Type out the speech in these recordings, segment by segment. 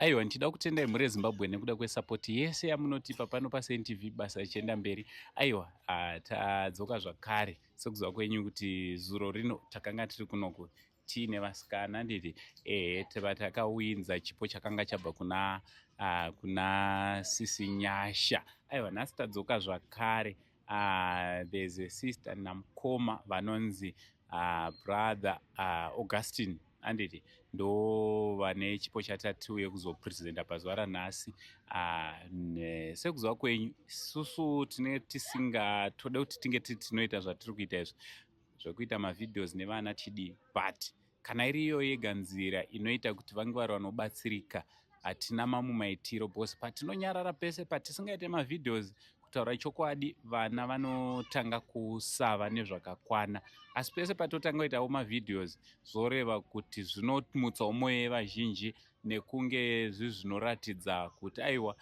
Aiwa, ndichida kutendai mhuri yeZimbabwe nekuda kwesapoti yese yamunotipa pano paSaint TV, basa richienda mberi. Aiwa, tadzoka zvakare sekuziva kwenyu kuti zuro rino takanga tiri kunoku tiine vasikana, nditi ehe, tava takawinza chipo chakanga chabva kuna Sisi Nyasha. Aiwa, nhasi tadzoka zvakare. There's a sister namukoma vanonzi Brother Augustine, anditi ndo vane chipo chatatiuye kuzopresenta pazuva ranhasi. Sekuziva kwenyu, isusu tine tisingatode kuti tinge tinoita zvatiri kuita izvi zvekuita mavideos nevana tidii, but kana iri iyo yega nzira inoita kuti vange vari vanobatsirika, hatina mamwe maitiro, because patinonyarara pese patisingaite mavideos, kutaura chokwadi, vana vanotanga kusava nezvakakwana. Asi pese patotanga kuitawo mavideos, zvoreva kuti zvinomutsawo mwoyo yevazhinji nekunge zvi zvinoratidza kuti aiwa,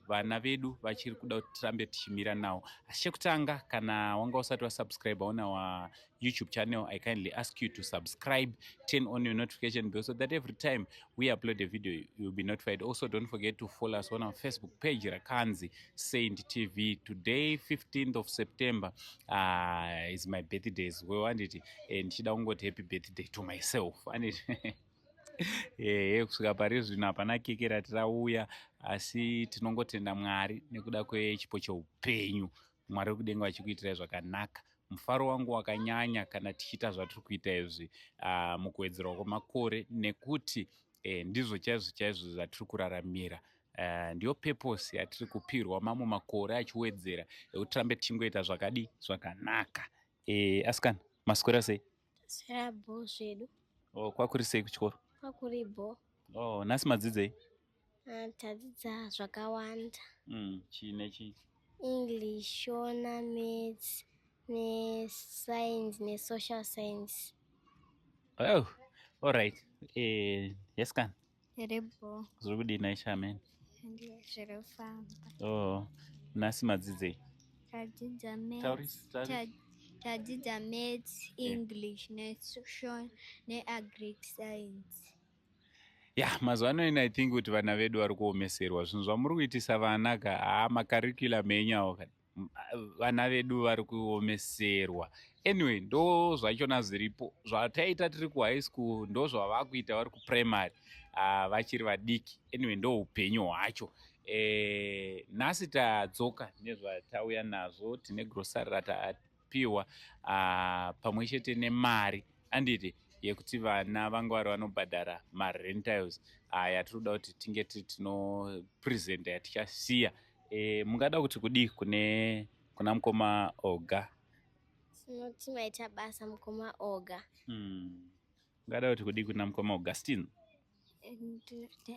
vana vedu vachiri kuda kuti tirambe tichimira nawo. Asi chekutanga, kana wanga usati wasubscribe on our YouTube channel, I kindly ask you to subscribe, turn on your notification bell so that every time we upload a video you'll be notified. Also, don't forget to follow us on our Facebook page rakanzi Saint TV. Today, 15th of September, is my birthday as well, anditi ndichida kungoti happy birthday to myself, anditi ehe. Kusvika pari zvino hapana keke rati rauya, asi tinongotenda Mwari nekuda kwechipo cheupenyu. Mwari wekudenga vachikuitirai zvakanaka. Mufaro wangu wakanyanya kana tichiita zvatiri kuita izvi mukuwedzerwa kwemakore, nekuti ndizvo chaizvo chaizvo zvatiri kuraramira. Ndiyo purpose yatiri kupirwa mamwe makore achiwedzera, ekuti tirambe tichingoita zvakadi zvakanaka. Asikana, maswera sei? Taswera bho zvedu. Oh, kwakuri sei kuchikoro? Kwakuri bho. Oh, nhasi madzidzei? Ah, tadzidza zvakawanda. Chii nechii? English, Shona, maths nescience nesocial science. Oh, alright. Yes kana. Rebo. Zviri kudini, Aisha? Ndiye zviri kufamba. Oh, nhasi madzidzei? Tadzidza maths. Tauri. Tadzidza maths, English nesocial neagric science. Ya, mazuva ano ini I think kuti vana vedu vari kuomeserwa. Zvinhu zvamuri kuitisa vana ka, haa, macurriculum enyu awo ka, vana vedu vari kuomeserwa. Anyway, ndo zvachona zviripo. Zvataita tiri kuhigh school ndo zvavakuita vari kuprimary, vachiri vadiki. Anyway, ndo upenyu hwacho. Nhasi tadzoka nezvatauya nazvo. Tine grocery ratapiwa pamwe chete nemari, anditi, yekuti vana vanga vari vanobhadhara marentals yatiri kuda kuti tinge tiri tinopresenta yatichasiya. Mungada kuti kudii kune kuna mukoma Oga? Tinoti maita basa, mukoma Oga. Mungada kuti kudii kuna mukoma Augustine?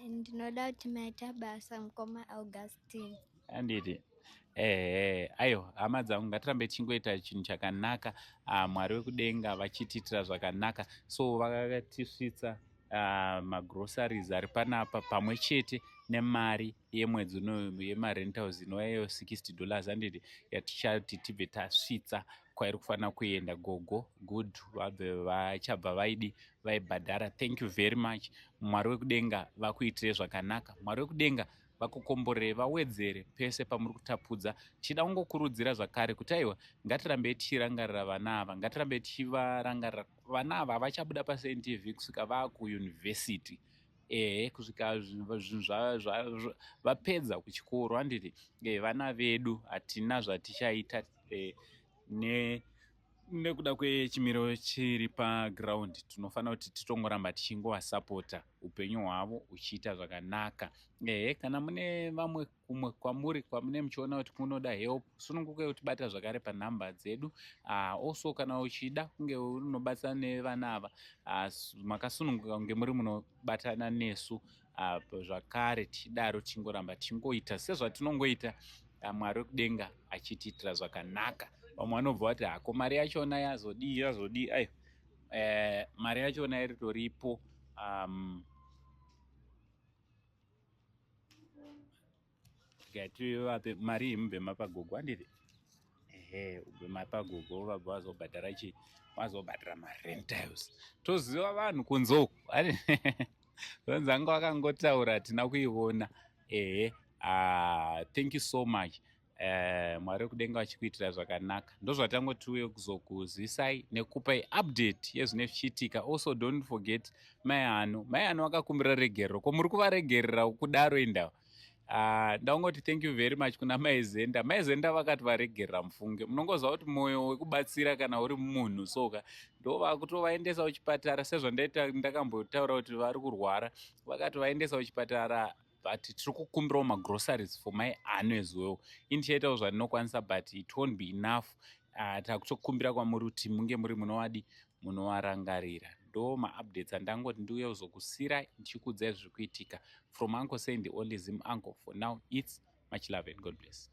Ndinoda kuti maita basa, mukoma Augustine. Anditi ehe. Aiwa, hama dzangu, ngatirambe tichingoita chinhu chakanaka, Mwari wekudenga vachitiitira zvakanaka. So vakatisvitsa magroceries ari panapa pamwe chete nemari yemwedzi uno yemarentals, inova iyo $60, anditi, yatichati tibve tasvitsa kwairi kufanira kuenda. Gogo good vabve vachabva vaidi vaibhadhara. Thank you very much. Mwari wekudenga vakuitire zvakanaka. Mwari wekudenga vakukomborere, vawedzere pese pamuri kutapudza. Tichida kungokurudzira zvakare kuti aiwa, ngatirambei tichirangarira vana ava, ngatirambei tichivarangarira vana ava. Vachabuda paSaint TV kusvika vaakuyunivhesiti, ehe, kusvika zvinhu vapedza kuchikoro, handiti? Vana vedu hatina zvatichaita nekuda kwechimiro chiri paground. Tinofanira kuti titongoramba tichingovasapota upenyu hwavo huchiita zvakanaka. Ehe, kana mune vamwe kumwe kwamuri kwamune muchiona kuti kunoda help, sunungukai kutibata zvakare panhamba dzedu. Also, kana uchida kunge unobatsira nevana ava, makasununguka kunge muri munobatana nesu zvakare. Tichidaro tichingoramba tichingoita sezvatinongoita, Mwari wekudenga achitiitira zvakanaka. Vamwe vanobva vati hako mari yachona yazodii, yazodii. Aiwa, mari yachona iritoripo. Ngativape mari iyi, mubve mapagogo, handiti? Ehe, ubve mapagogo, vabva vazobhadhara chii, vazobhadhara marentals. Toziva vanhu kunze uku. Zvonzi anga vakangotaura, hatina kuiona. Ehe, thank you so much. Mwari wekudenga vachikuitira zvakanaka. Ndozvatangoti uye kuzokuzivisai nekupai update yezvine zvichiitika. Also, don't forget mai Hanu. Mai Hanu vakakumbira regerero. Ko muri kuvaregerera kudaro indawo? Ndangoti thank you very much kuna Mai Zenda. Mai Zenda vakati varegerera. Mufunge, munongoziva kuti mwoyo wekubatsira kana uri munhu soka, ndo vakutovaendesa kuchipatara. Sezvandaita ndakambotaura kuti vari kurwara, vakati vaendesa kuchipatara, but tiri kukumbirawo magroceries for mai Anu as well. Indichaitawo zvandinokwanisa, but it won't be enough. Takutokumbira kwamuri kuti munge muri munovadi, munovarangarira. Ndo maupdates andangoti ndiuye kuzokusirai ndichikuudzai zviri kuitika. From Uncle Saying, the only Zim uncle for now, it's much love and God bless.